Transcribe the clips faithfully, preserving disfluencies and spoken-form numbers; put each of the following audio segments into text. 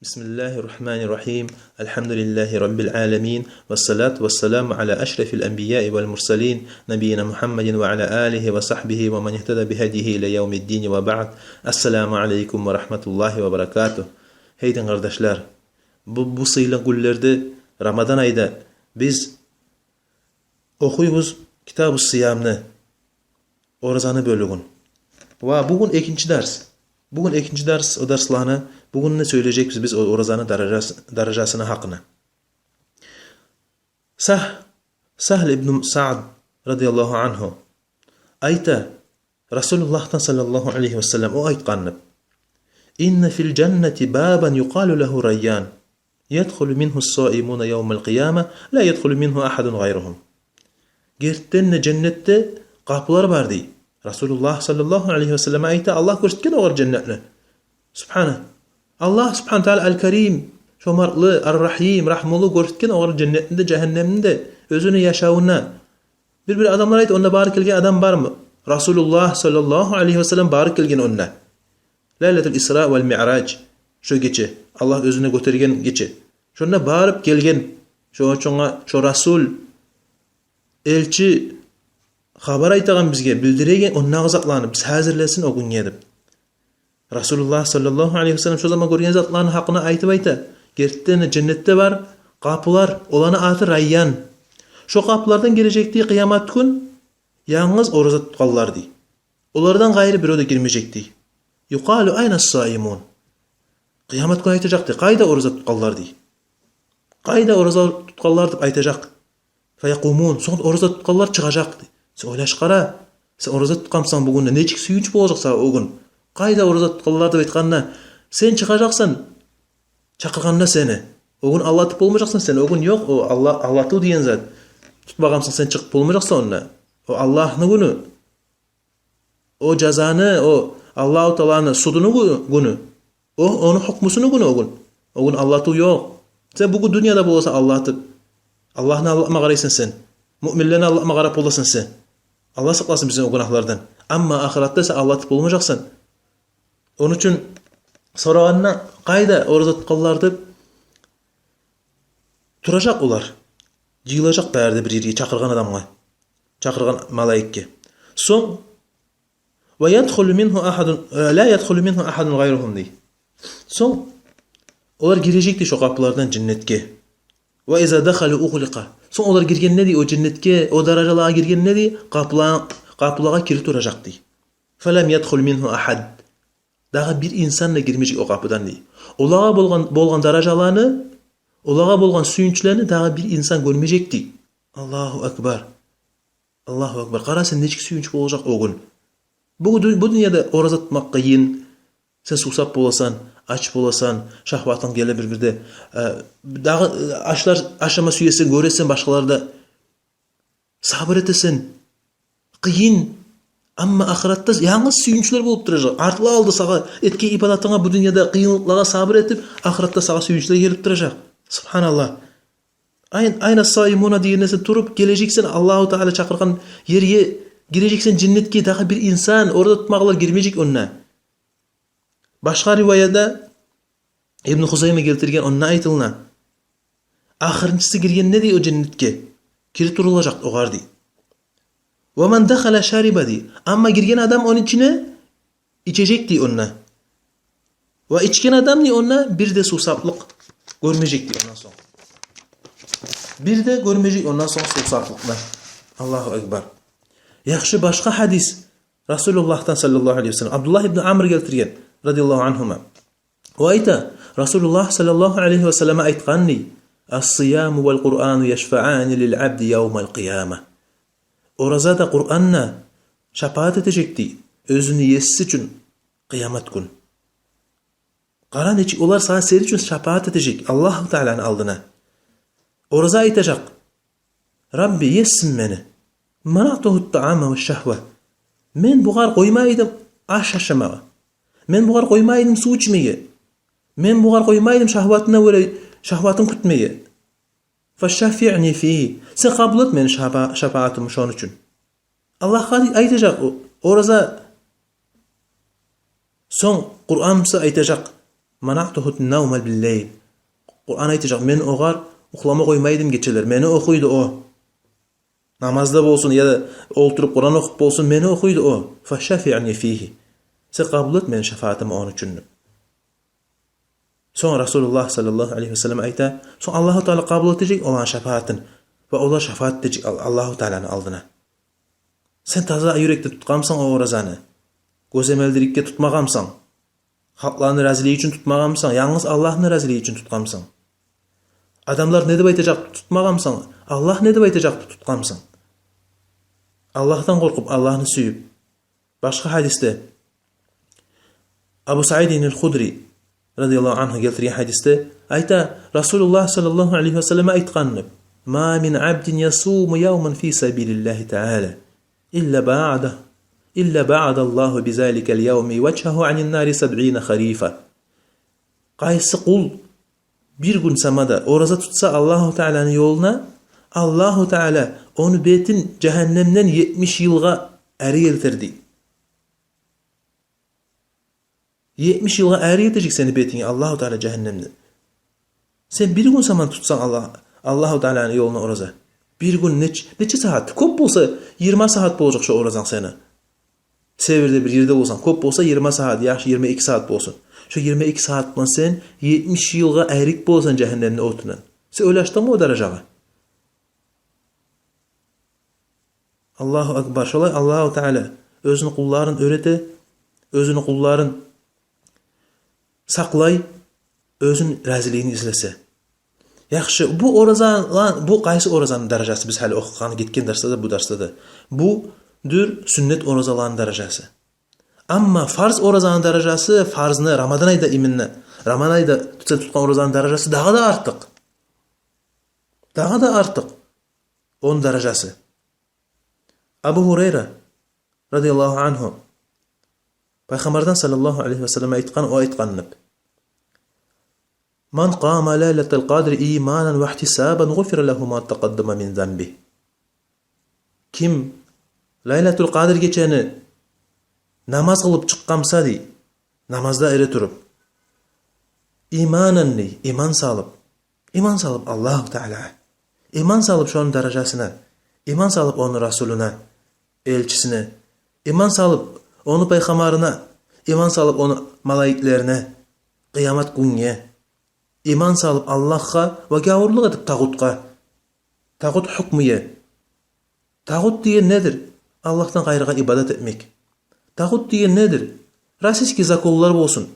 بسم الله الرحمن الرحيم. الحمد لله رب العالمين، والصلاة والسلام على أشرف الأنبياء والمرسلين، نبينا محمد وعلى آله وصحبه ومن اهتدى بهديه إلى يوم الدين، وبعد. السلام عليكم ورحمة الله وبركاته. Гьей дин къардашлар, бу, бу сыйлы гюнлерде, Рамадан айда биз охуйбуз Китабу Сиямны, оразаны бёлюгюн. Ва бугюн экинчи дарс. Бугюн экинчи дарс, о дарсланы, бугюн не сёйлежекбиз биз о оразаны даражасы-, даражасыны гьакъына. Сагь-, Сагьл ибн Саъд радияллагьу ангьу айта, Расулуллагьдан саллаллагьу алайгьи ва саллам о айтгъанны: إن في الجنة بابا يقال له ريان يدخل منه الصائمون يوم القيامة لا يدخل منه أحد غيرهم. Гертиден де, женнетде къапулар бар, дей. Расулуллагь саллаллагьу алайгьи ва саллам айта, Аллагь гёрсетген огъар женнетни. Субгьана. Аллагь субгьана таала Аль-Карим, шомартлы, Ар-Рагьим, рагьмулу, гёрсетген огъар женнетни де, жагьаннемни де оьзюню яшавунда. Бир-бир адамлар айта, онда бары гелген адам бармы? Расулуллагь саллаллагьу алайгьи ва саллам бары гелген онда. Лайлатуль Исра валь Миъраж, шо гече, Аллагь оьзюне гётерген гече. Шонда барып гелген, шо, шонга, шо Расул, элчи хабар айтагъан бизге, билдиреген ондагъы затланы, биз гьазирлесин о гюнге деп. Расулуллагь саллаллагьу алайгьи ва саллам шо заман гёрген затланы гьакъына айтып айта: гертиден де, женнетде бар къапулар, оланы аты Райян. Шо къапулардан гирежек, дей, къыямат гюн янгыз ораза тутгъанлар, дей. Олардан къайры бирев де гирмежек, дей. يقال أين الصائمون؟ Къыямат гюн айтажакъ, дей, къайда ораза тутгъанлар, дей. Къайда ораза тутгъанлар деп айтажакъ. فيقومون. Сонг ораза тутгъанлар чыгъажакъ, дей. Сен ойлаш къара, сен ораза тутгъансан бугюн де, нечик сююнч болажакъ сагъа о гюн. Къайда ораза тутгъанлар деп айтгъанда, сен чыгъажакъсан, чакъыргъанда сени. О гюн алгъатып болмажакъсан сен, о гюн ёкъ о Алла-, алгъатыв деген зат. Тутмагъансан сен, чыгъып болмажакъсан онда. О Аллагьны гюню. О жазаны, о Аллагьу Тааланы судуну гю-, гюню. О, ону гьукмусуну гюню о гюн. О гюн алгъатыв ёкъ. Сен бугюн дюньяда боласан алгъатып, Аллагьны алгъатма къарайсан сен. Муъминлени алгъатма къарап боласан сен. Аллагь сакъласын бизин о гюнагьлардан. Амма ахыратда сен алгъатып болмажакъсан. Ону учун сорагъанда, къайда ораза тутгъанлар деп, туражакъ олар. Жыйылажакъ бары да бир ерге, чакъыргъан адамгъа, чакъыргъан малайикге. Сонг, ويدخل منه أحد، لا يدخل منه أحد غيرهم, дей. Сонг олар гирежек, дей, шо къапулардан женнетге. وإذا دخلوا أغلق. Сонг олар гиргенде, дей, о женнетге, о даражалагъа гиргенде, дей, къапула-, къапулагъа кирип туражакъ, дей. فلم يدخل منه أحد. Дагъы бир инсан да гирмежек о къапудан, дей. Олагъа болгъан, болгъан даражаланы, олагъа болгъан сююнчлени дагъы бир инсан гёрмежек, дей. Аллагьу акбар. Аллагьу акбар. Къара сен, нечик сююнч болажакъ о гюн. Бу дю-, бу дюньяда ораза тутмакъ къыйын. Сен сувсап боласан, ач боласан, шагьватынг геле бир-бирде. Э, дагъы, э, ашлар ашама сюесен, гёресен башгъаларда. Сабур этесен. Къыйын. Амма ахыратда янгыз сююнчлер болуп туражакъ. Артла-алды сагъа этген ибадатынга, бу дюньяда къыйынлыкълагъа сабур этип, ахыратда сагъа сююнчлер гелип туражакъ. Субгьаналлагь. Айн-, أين الصائمون дегенде сен туруп гележексен Аллагьу Таала чакъыргъан ерге, гирежексен женнетге, дагъы бир инсан, ораза тутмагъанлар гирмежек онда. Башгъа риваяда, Ибну Хузайма гелтирген, онда айтылына: ахырынчысы гиргенде, дей, о женнетге, кирип турулажакъ огъар, дей. ومن دخل شرب, дей. Амма гирген адам ону ичине ичежек, дей, онда. Ва ичген адам, дей, онда бир де сувсаплыкъ гёрмежек, дей, ондан сонг. Бир де гёрмежек ондан сонг сувсаплыкъны. Аллагьу акбар. Яхшы, башгъа гьадис. Расулуллагьдан саллаллагьу алайгьи ва саллам, Абдуллагь ибн Амр гелтирген, радияллагьу ангьума. О айта, Расулуллагь саллаллагьу алайгьи ва саллам айтгъан, дей: الصيام والقرآن يشفعان للعبد يوم القيامة. Ораза да, Къуран да шапаат этежек, дей, оьзюню еси учун къыямат гюн. Къара нечик олар сагъа, сен учун шапаат этежек Аллагьу Тааланы алдына. Ораза айтажакъ: رب, есим мени, منعته الطعام والشهوة. Мен бугъар къоймай эдим аш ашамагъа. Мен бугъар къоймай эдим сув ичмеге. Мен бугъар къоймай эдим шагьватына гёре, шагьватын кютмеге. فشفعني فيه. Сен къабул эт мени шапа-, шапаатымны шону учун. Аллагьгъа айтажакъ о, ораза. Сонг Къуран буса айтажакъ: منعته النوم بالليل. Къуран айтажакъ, мен огъар юхлама къоймай эдим гечелер. Мени охуйду о. Намазда болсун яда олтуруп Къуран охуп болсун, мени охуйду о. فشفعني فيه. Сен къабул эт мени шафаатымны ону учун. Сонг Расулуллагь саллаллагьу алайгьи ва саллам айта: сонг Аллагьу Таала къабул этежек оланы шафаатын. Ва олар шафаат этежек Ал-, Аллагьу Тааланы алдына. Сен таза юрекде тутгъанмысан о оразаны? Гёземелдиликге тутмагъанмысан? Халкъланы разилиги учун тутмагъанмысан? Янгыз Аллагьны разилиги учун тутгъанмысан? Адамлар не деп айтажакъ деп тутмагъанмысан? Аллагь не деп айтажакъ деп тутгъанмысан? Аллагьдан къоркъуп, Аллагьны сююп. Башгъа гьадисде, Абу Саидин аль-Худри радияллагьу ангьу гелтирген гьадисде айта, Расулуллагь саллаллагьу алайгьи ва саллам айтгъан: ما من عبد يصوم يوما في سبيل الله تعالى إلا بعد، إلا بعد الله بذلك اليوم وجهه عن النار سبعين خريفا. Къайсы къул бир гюн сама да ораза тутса Аллагьу Тааланы ёлуна, Аллагьу Таала ону бетин жагьаннемден етмиш йылгъа ари гелтирди. Етмиш йылгъа ари этежек сени бетинг Аллагьу Таала жагьаннемден. Сен бир гюн сама тутсанг Аллагь, Аллагьу Тааланы ёлуна ораза. Бир гюн неч-, нече сагьат? Кёп болса, йигирма сагьат болажакъ шо оразанг сени. Севирде бир ерде болсанг, кёп болса, йигирма сагьат, яхшы, йигирма эки сагьат болсун. Шо йигирма эки сагьат булан сен етмиш йылгъа айрыкъ боласан жагьаннемни отундан. Сен ойлашдынгмы о даражагъа? Аллагьу акбар. Шолай Аллагьу Таала оьзюню къулларын оьрете, оьзюню къулларын сакълай, оьзюню разилигин излесе. Яхшы, бу оразалар, бу къайсы оразаны даражасы, биз гьали охугъан, гетген дарсда да, бу дарсда да? Бу дюр сюннет оразаланы даражасы. Амма фарз оразаны даражасы, фарзны Рамадан айда именно, Рамадан айда тутса тутгъан оразаны даражасы дагъы да артыкъ. Дагъы да артыкъ ону даражасы. Абу Гьурайра радияллагьу ангьу Пайхаммардан саллаллагьу алайгьи ва саллам айтгъан, о айтгъан деп: من قام ليلة القدر إيمانا واحتسابا غفر له ما تقدم من ذنبه. Ким Лайлатул Къадр гечени намаз къылып чыкъгъан буса, дей, намазда эретуруп, иманан, дей, иман салып, иман салып Аллагьу Таала, иман салып шону даражасына, иман салып ону Расулуна, элчисине, иман салып ону пайхаммарына, иман салып ону малайиклерине, къыямат гюнге, иман салып Аллагьгъа ва гявурлукъ этип тагъутгъа, тагъут гьукмуге. Тагъут деген недир? Аллагьдан къайрыгъа ибадат этмек. Тагъут деген недир? Российский законлар болсун,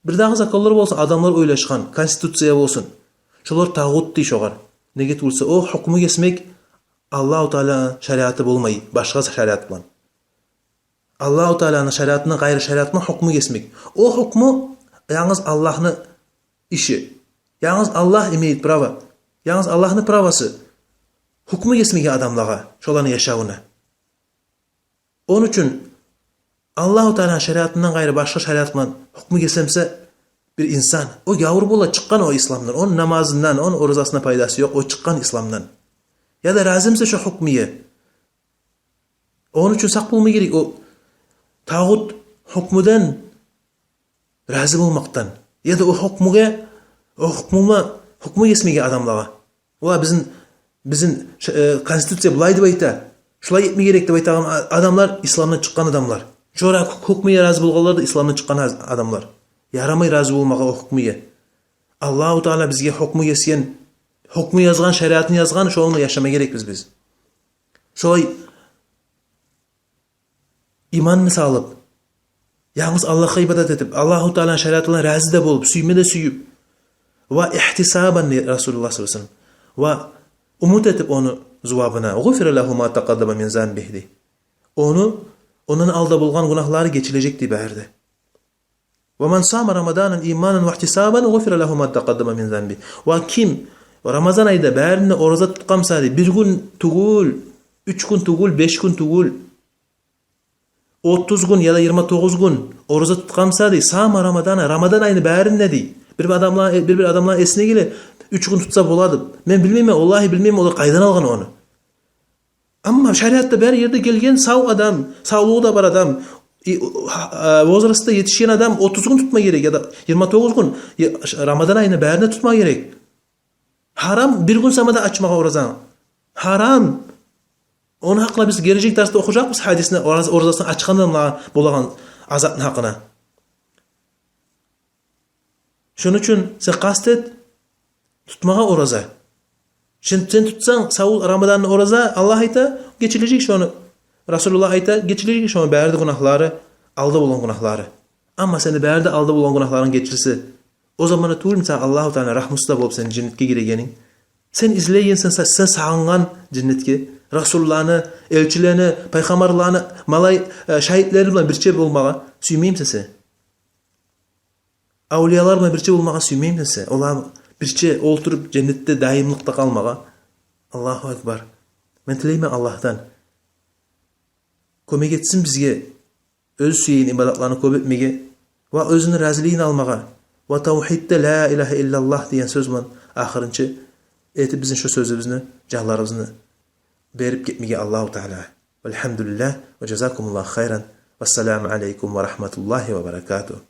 бирдагъы законлар болсун, адамлар ойлашгъан конституция болсун. Шолар тагъут дей шогъар. Неге тюгюлсе, о гьукму гесмек Аллагьу Тааланы шариаты болмай, башгъа шариат булан. Аллагьу Тааланы шариатындан къайры шариат булан гьукму гесмек. О гьукму янгыз Аллагьны иши. Янгыз Аллагь имеет право. Янгыз Аллагьны правосу гьукму гесмеге адамлагъа, шоланы яшавуна. Ону учун Аллагьу Тааланы шариатындан къайры башгъа шариат булан гьукму гесе буса бир инсан, о гявур бола, чыкъгъан о исламдан, ону намазындан, ону оразасындан пайдасы ёкъ, о чыкъгъан исламдан. Яда рази буса шо гьукмуге, ону учун сакъ болма герек о тагъут гьукмудан рази болмакъдан. Яда о гьукмуге, о гьукмума, гьукму гесмеге адамлагъа. Ва бизин, бизин ш-, э, конституция булай деп айта, шулай этме герек деп айтагъан а-, адамлар исламдан чыкъгъан адамлар. Шогъар гьукмуге рази болгъанлар да исламдан чыкъгъан аз-, адамлар. Ярамай рази болмагъа о гьукмуге. Аллагьу Таала бизге гьукму гесген, гьукму язгъан, шариатын язгъан, шону яшама герекбиз биз. Шолай иманны салып, янгыз Аллагьгъа ибадат этип, Аллагьу Тааланы шариатына рази да болуп, сюйме де сююп, ва ихтисабан, дей Расулуллагь саллаллагьу алайгьи ва саллам, ва умут этип ону зувабына, гъуфира лагьу ма такъаддама мин занбигь, дей. Ону, ондан алда болгъан гюнагьлары гечилежек, дей, бары да. ومن صام رمضان إيمانا واحتسابا غفر له ما تقدم من ذنبه. Ва ким Рамазан айда барын да ораза тутгъан буса, дей, бир гюн тюгюл, уьч гюн тюгюл, беш гюн тюгюл, отуз гюн яда йигирма тогъуз гюн ораза тутгъан буса, дей, صام رمضان, Рамазан айны барын да, дей. Бир-бир адамлар, бир-бир адамлар эсине геле, уьч гюн тутса бола деп. Мен билмеймен, валлагьи билмеймен, олар къайдан алгъан ону. Амма шариатда бары ерде гелген, сав адам, савлугъу да бар адам, И, ха-, э, возрастда етишген адам отуз гюн тутма герек, яда йигирма тогъуз гюн, я, ш-, Рамадан айны барын да тутма герек. Гьарам бир гюн сама да ачмагъа оразаны. Гьарам. Ону гьакъында биз гележек дарсда охужакъбыз гьадисни, ораз-, оразасын ачгъан адамлагъа болагъан азапны гьакъында. Шону учун сен къаст эт тутмагъа ораза. Сен, сен тутсанг савул Рамаданны ораза, Аллагь айта, гечилежек шону. Расулуллагь айта, гечилежек шону бары да гюнагьлары, алда болгъан гюнагьлары. Амма сени бары да алда болгъан гюнагьларынг гечилсе, о заманда тюгюлмю сагъа Аллагьу Таала рагьмусу да болуп сени женнетге гирегенинг? Сен излейгенсен, сен, сен сагъынгъан женнетге, Расулланы, элчилени, пайхаммарланы, малай-, э, шагьитлери булан бирче болмагъа сюймеймисен сен? Авлиялар булан бирче болмагъа сюймеймисен сен? Олар бирче олтуруп женнетде дайымлыкъда къалмагъа. Аллагьу акбар. Мен тилеймен Аллагьдан кёмек этсин бизге оьзю сюеген ибадатланы кёп этмеге ва оьзюню разилигин алмагъа ва тавгьидде ла илагьа иллаллагь деген сёз булан ахырынчы этип бизин шу сёзюбюзню, жанларыбызны берип гетмеге Аллагьу Таала. Валгьамдулиллагь ва жазакумуллагьу хайран. Вассаламу алейкум ва рагьматуллагьи ва баракатугь.